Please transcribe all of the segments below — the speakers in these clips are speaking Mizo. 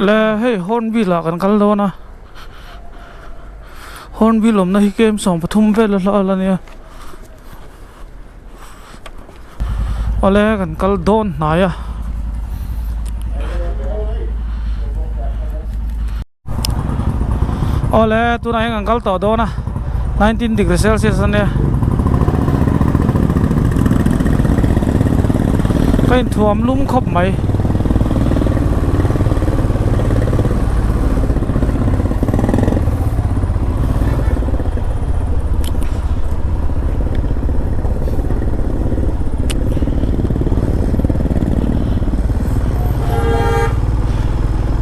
Le hei hornbill ah kan kal dawn a hornbill awmna hi kem 13 vel a hla a nia awle kan kal dawn hnai a. Awle tunah hian kan kal tawh dawn a 19 degree celsius a nia ka inthuam lum khawp mai.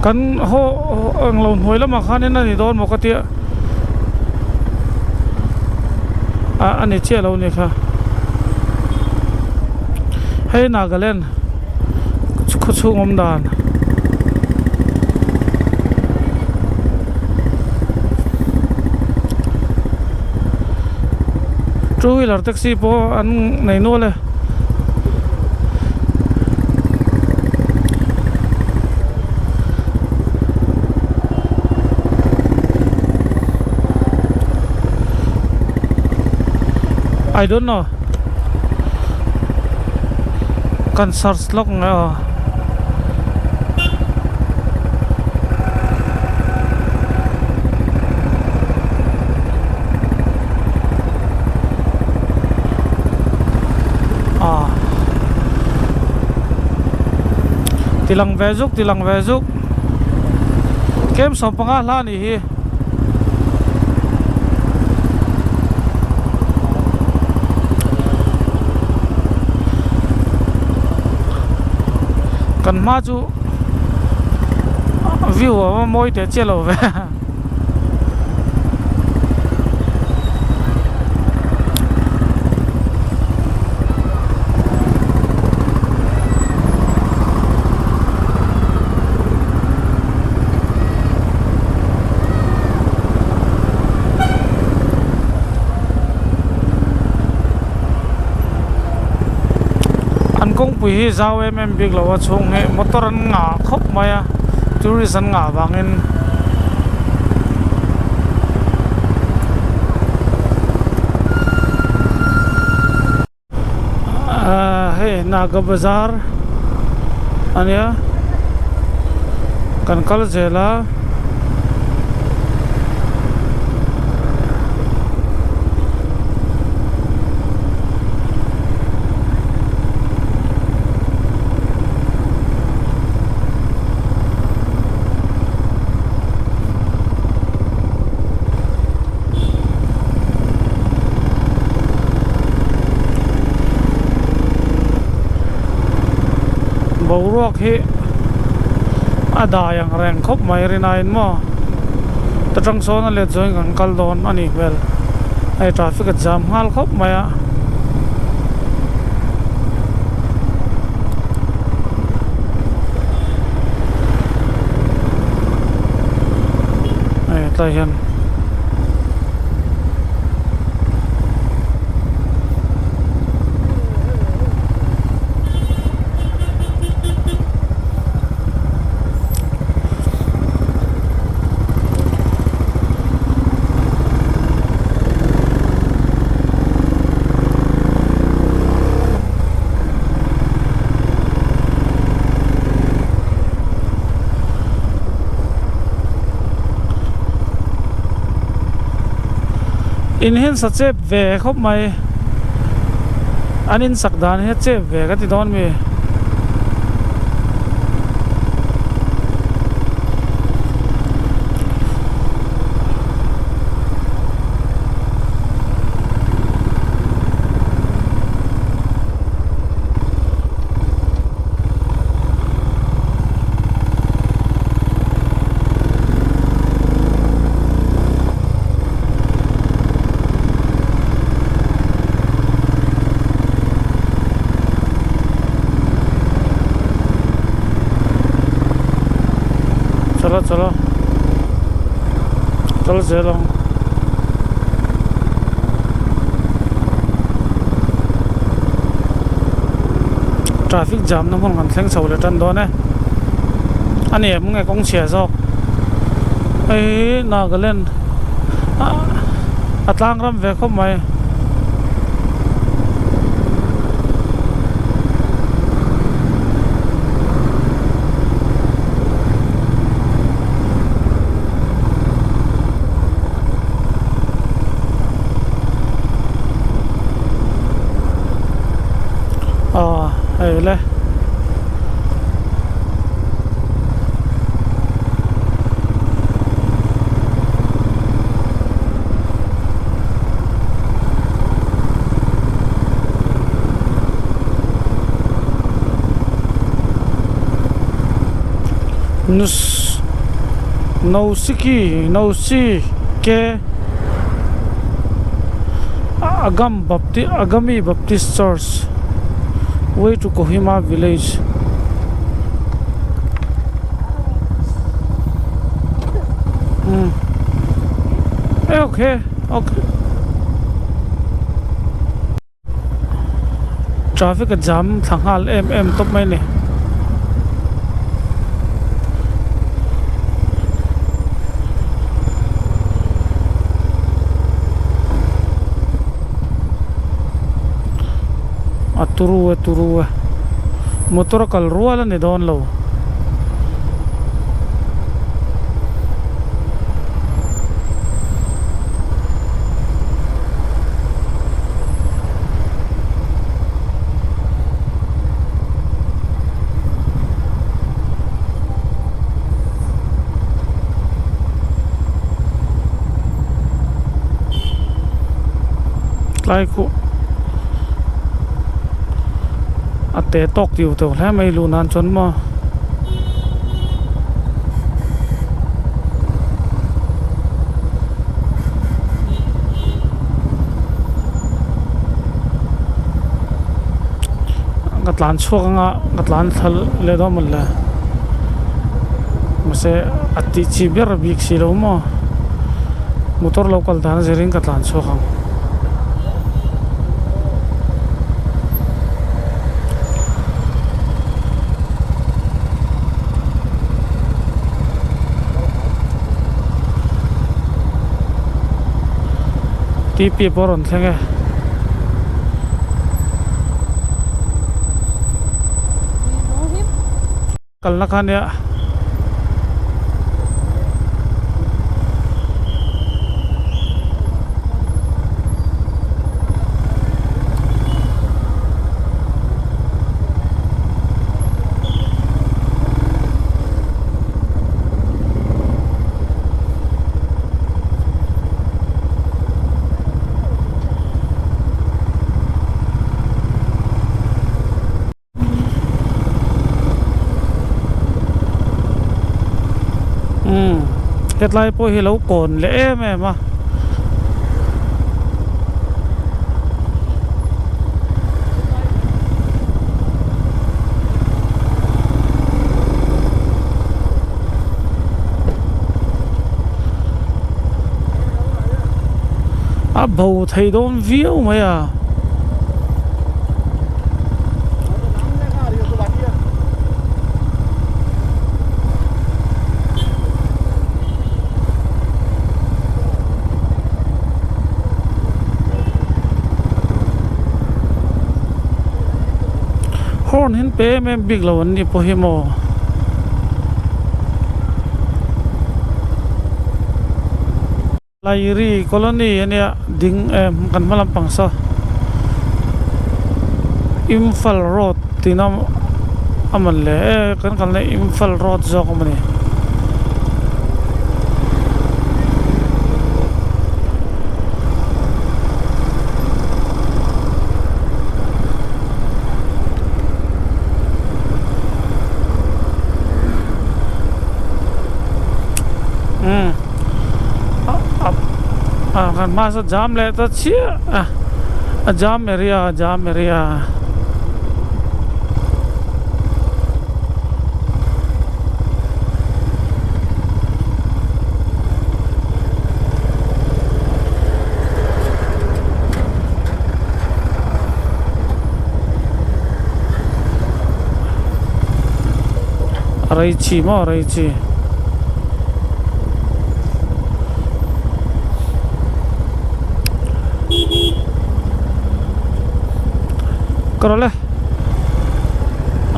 Kan haw englo hnuai lamah khanin a ni dawn maw ka tia ah a ni chiah lo a ni kha hei Nagaland khaw chhung awm dan. Two wheeler taxi pawh an nei nual e. I don't know kan search lawk nge aw. Ah tilang ve zuk tilang ve zuk kem 15 hla a nih hi. Kan hma chu view a mawi teh chiah lo ve. An kawngpui hi zau em em bik lo a chhung hi motor an ngah khawp mai a tourist an ngah vangin ahh hei Naga bazar a nia kan kal zel a. Boruak hi a dai ang reng khawp mai rinaiin maw ta tang sawn a let zawngin kan kal dawn a nih hmel hei traffic a jam nghal khawp mai a. Hei tlai hian In hian sa chep ve khawp mai an in sak dan hi a chep ve ka ti dawn mi. Chalo chalo kal zel ang. Traffic jam na hmun kan thleng chho leh tan dawn e. A ni em nge kawng chhia zawk hei hi Nagaland a tlang ram ve khawp mai. Aw hei le. Nus Nosiki Nosi ke Agam Baptist Agami Baptist Church way to Kohima village. Um okay okay traffic a jam thla nghal em em tawp mai a ni. A turu e turu e motor a kal rual a ni dawn lo. Tlai khuh a te tawk tiu teuh hle mai luh nan chuan maw. Ka tlan chhuak anga ka tlan thla leh dawn mawn le mahse a tih chi ber bik si lo maw motor lo kal dan a zirin ka tlan chhuak ang. T P pawh a rawn thleng e. Kalna kha nia. Umm hetlai pawh hi lo kawn leh em em a. A bo thei dawn viau mai a. Horn hi an pe em em bik lo an ni pawh hi maw. Lairi colony a nia ding em kan hma lampang saw Imphal road tihna a man le e kan kalna Imphal road zawk a mawni. Umm. A kan hma saw jam leh ta chiah a a jam area a jam area. A rei chi maw a rei chi. Ka rawlh e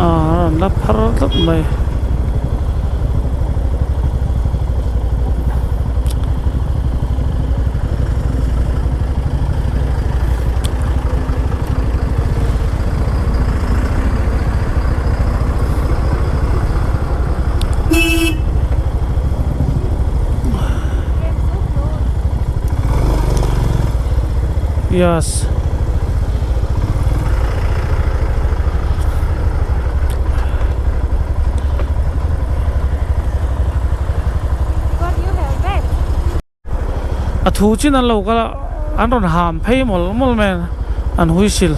a rawn la phar tlat mai. Yes. A thu chin an lo kal a, an rawn ham phei mawlh mawlh mai a, an huisil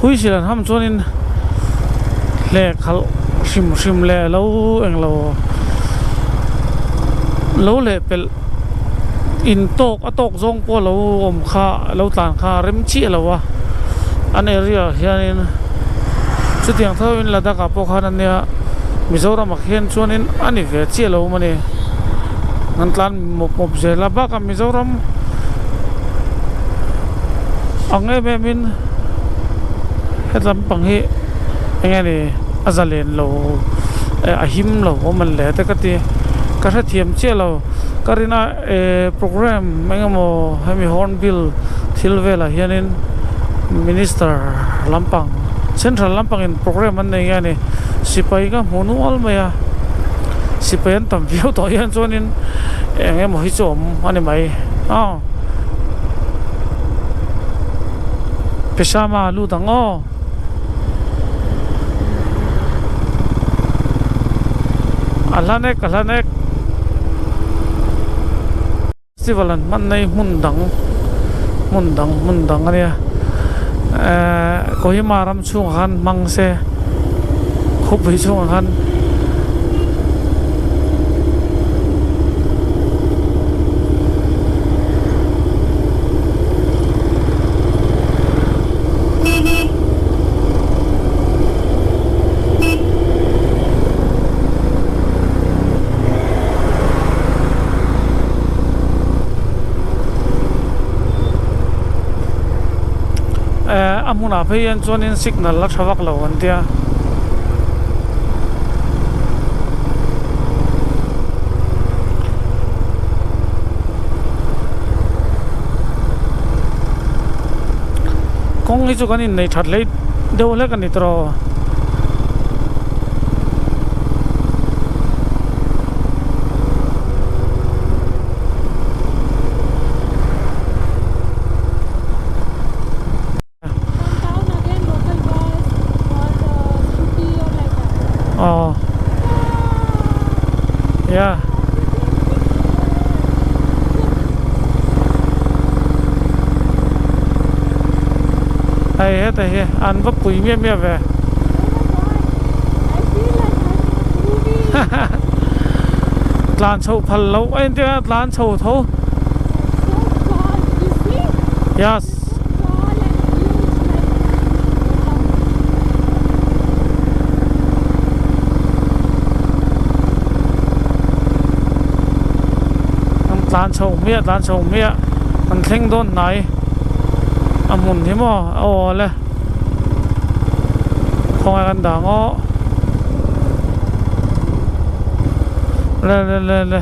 huisil an ham chuanin hleh khalh hrim hrim leh lo englo lo leh pelh in tawk a tawk zawng pawh lo awm kha lo tlan kha a rem chiah lo a, an area ah hianin chutiang tho in Ladakh ah pawh khan a nia Mizoram ah khian chuanin a ni ve chiah lo awm a ni. An tlan mawp mawp zel a bakah Mizoram ang em em in hetlam pang hi eng nge ni a zalen lo eh a him lo awm an le te ka ti ka hrethiam chiah lo ka rin a eh programme eng emaw hemi hornbill thil velah hianin minister lampang central lampangin programme an nei nge ni sipai ka hmu nual mai a. Sipai an tam viau tawh hian chuanin eng emaw hi chu awm a ni mai aw Peshama lut ang aw a hla nek a hla nek Festival an hman nei hmun dang hmun dang hmun dang a nia ehh Kohima ram chhungah khan hmang se khawpui chhungah khan. Eh a hmunah phei hian chuanin signal a tha vak lo an tia. Kawng hi chu kan inneih that hlei deuh hlek a ni tawh. Aw yeah hei heta hi an va pui miah miah ve. Tlan chhoh phal loh a inti a tlan chho tho. Yes. An tlan chho hmiah tlan chho hmiah an thleng dawn hnai a hmun hi maw aw le. Khawngaih kan dah ang aw le le le le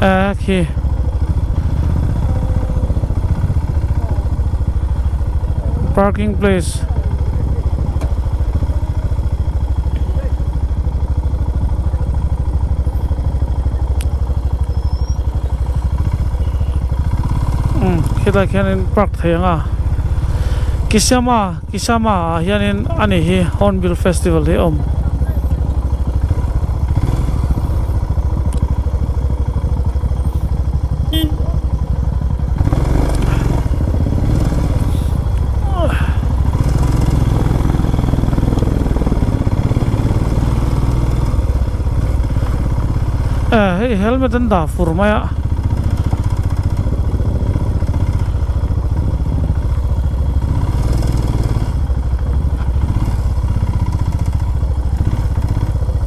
eh khi parking place umm khilai khianin park thei ang a Kisama Kisama ah hianin ani hi Hornbill Festival hi a awm. Eh hei helmet an dah fur mai a.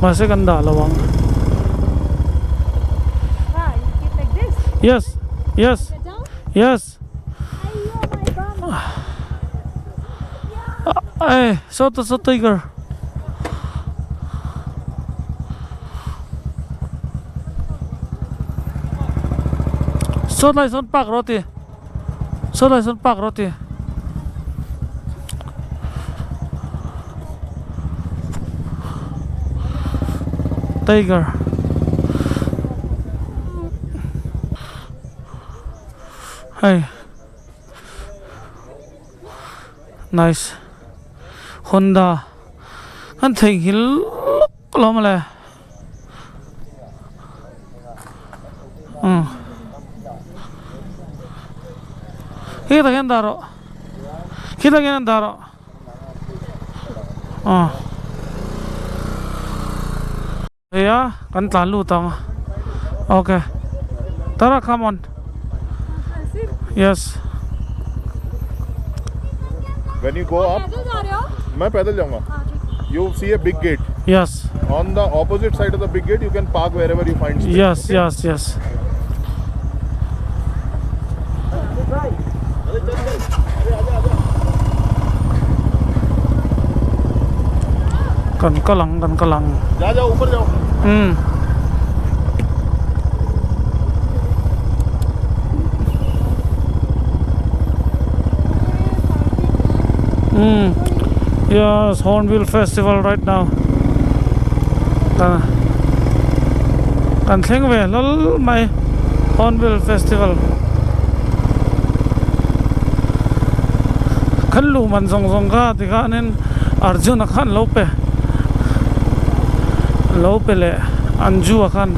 Mahse kan dah lo ang. Yes yes yes eh sawta saw tiger. Saw lai sawn park rawh ti saw lai sawn park rawh ti. Tiger hei nice Honda an theihnghilh lawk lo mawle umm khitah khian dah rawh khitah khian an dah rawh. Aw Hei a kan tlan lut ang okay Tara come on yes When you go up, मैं पैदल जाऊंगा. You see a big gate. Yes. On the opposite side of the big gate, you can park wherever you find space. Yes, yes, yes. Kan kal ang, kan kal ang. Ja ja upar jao. Umm. Umm. Yes, Hornbill Festival right now. Kan kan thleng ve hlal mai Hornbill Festival. Kan luh man zawng zawng kha tikhanin Arjun-a khan lo pe lo pe leh Anju-a khan.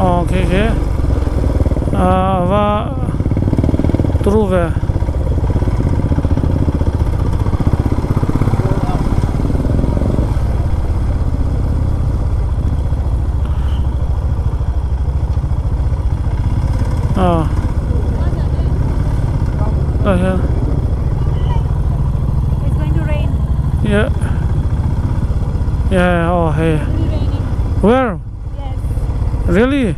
Aw khi khi a va turu ve. Aw tah hian yeah yeah aw hei where really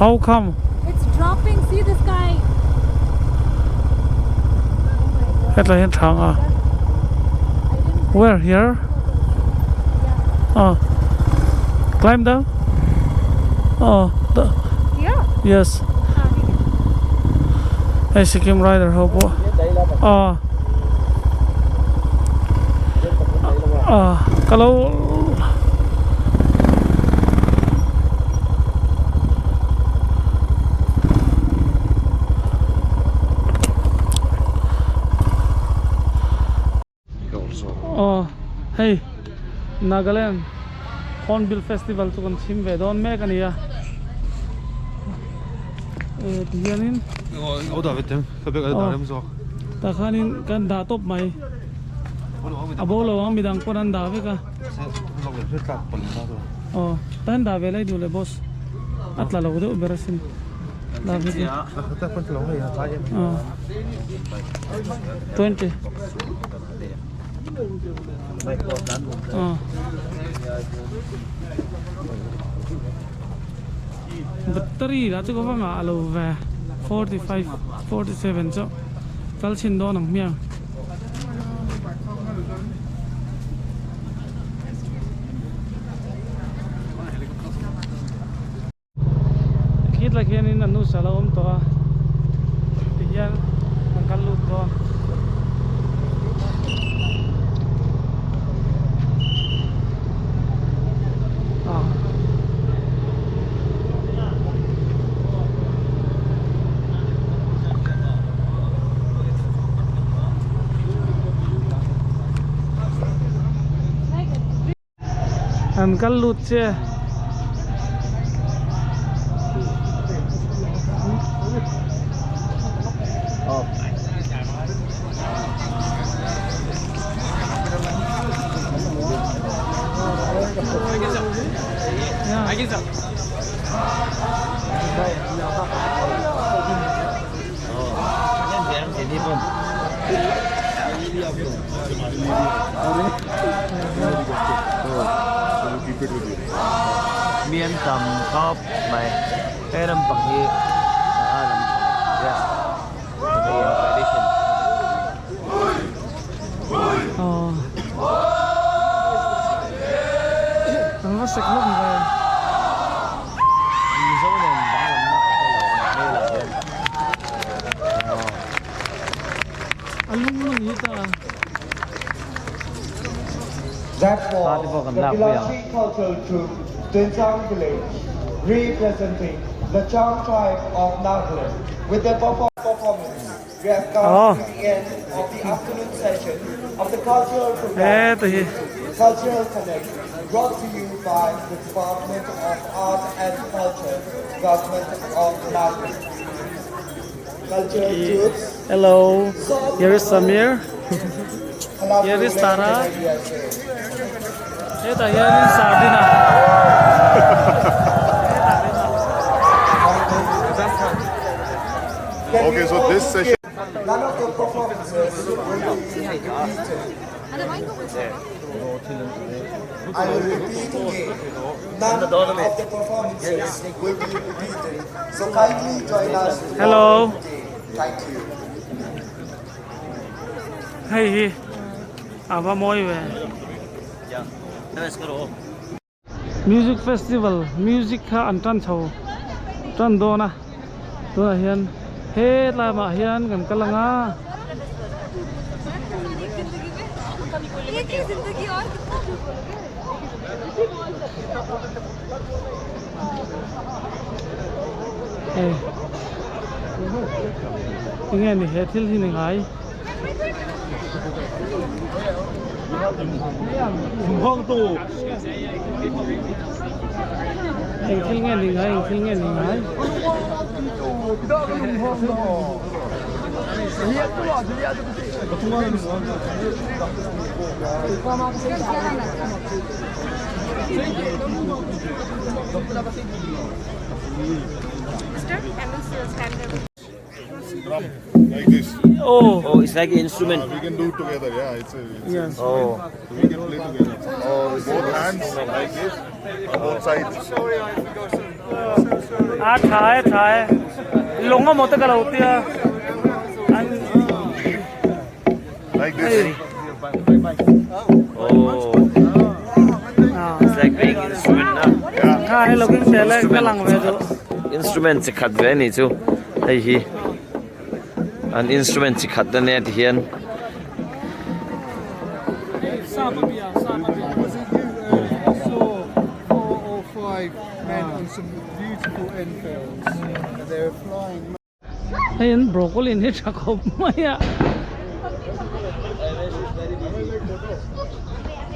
how come hetlai hian thang a where here aw climb down aw yes hei Sikkim rider ho pawh aw aw ka lo. Aw hei Nagaland Hornbill Festival chu kan chhim ve dawn mek a ni a eh ti hianin aw tah khanin kan dah tawp mai a bo lo ang midang pawn an dah vek a aw tah hian dah ve lai duh leh boss a tla lo deuh ber asin dah ve aw 20 aw battery lah chu ka va ngah lo ve 45 47 chu kal chhin dawn ang hmiang. Khitlai khianin a nu sal a awm tawh a tihian kan kal lut dawn. An kal lut che. Mi an tam khawp mai he lampang hi a lampang yes tradition. Aw an va sek hlawm ve. Mizo nen danglamna a hre lo a ni hmel ah hian aw. A lung a ni ta. That Thla te was pawh kan the lak pui ang. Bilachi Cultural Troupe, Tuensang Village, representing the Chang tribe of Nagaland with their performance. We have come Aw. to the end of the afternoon session of the cultural He program, ta hi. Cultural Connect, brought to you by the Department of Art and Culture, Government of Nagaland. Cultural troops, Hello, here is Samir. Here is Tara. Hetah hianin sardine a Okay, so this session. None of the performances will be repeated. I will repeat again. None of the performances will be repeated. So kindly join us Hello. tomorrow day. Thank you. Hei hi a va mawi ve. Music festival music kha an tan chho tan dawn a tunah hian he lamah hian kan kal ang a. Hei enge ni he thil hi ni ngai. Eng thil nge ni ngai eng thil nge ni ngai. Drum like this. Oh. Oh, it's like an instrument. We can do it together. Yeah, it's a, it's Yes. Oh, we can play together. oh, it's Both hands like this on both sides. A tha e tha e lung a maw te ka lo tia an Like this. Oh, it's like playing instrument na. Kha hei lo keng tel e ka lang ve duh. Instrument chi khat ve ani chu hei hi an instrument chi khat ania ti hian. Hei an broccoli hi tha khawp mai a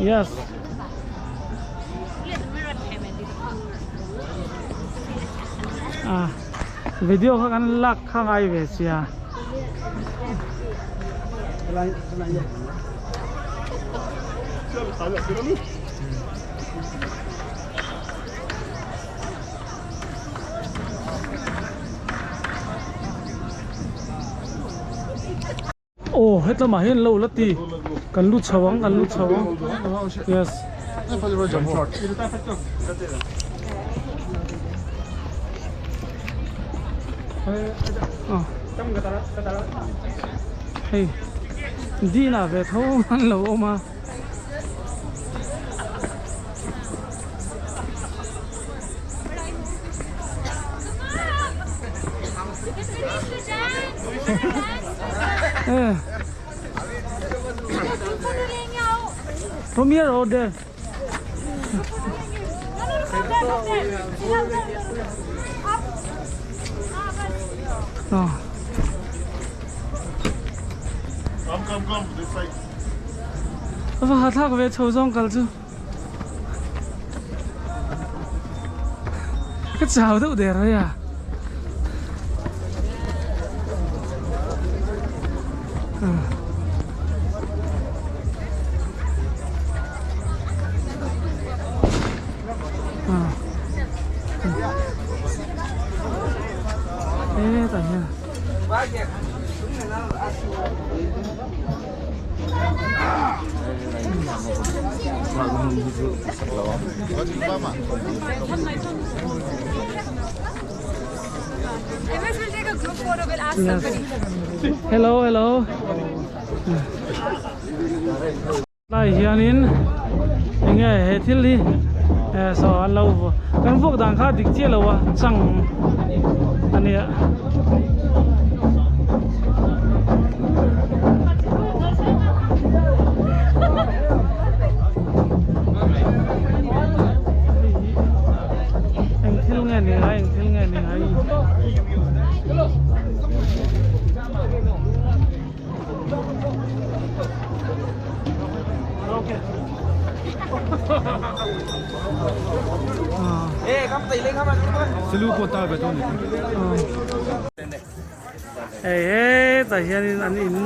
yes a video kha kan lak kha ngai ve sia. Aw hetlama hian lo la ti kan lu chho ang kan lu chho ang yes hei dina ve tho an lo awm a. From here or there? Oh. Come, come, come. This side. Va ha thlak ve chho zawng kal chu. Ka chau deuh der mai a. Hetah hian Hello hello Lai hianin enge he thil hi eh saw an lo kan vuak dan kha dik chiah lo a chang a nia. Eng thil nge ni ngai eng thil nge ni ngai. Hei hetah hianin an in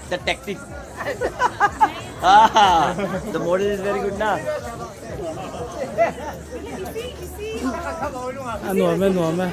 The tactic. The model is very good na. A nuam e nuam e.